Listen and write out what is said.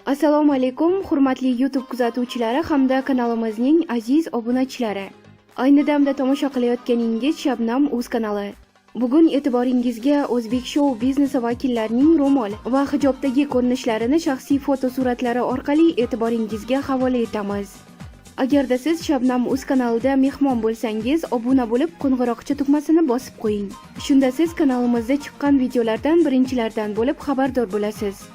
Assalomu alaykum, hurmatli YouTube kuzatuvchilari hamda kanalimizning aziz obunachilari. Ayni damda tomosha qilayotganingiz Shabnam Uz kanali. Bugun e'tiboringizga o'zbek shou biznesi vakillarining ro'mol va hijobdagi ko'rinishlarini shaxsiy fotosuratlari orqali e'tiboringizga havola etamiz. Agarda siz Shabnam Uz kanalida mehmon bo'lsangiz, obuna bo'lib, qo'ng'iroqcha tugmasini bosib qo'ying. Shunda siz kanalimizda chiqqan videolardan birinchilardan bo'lib xabardor bo'lasiz.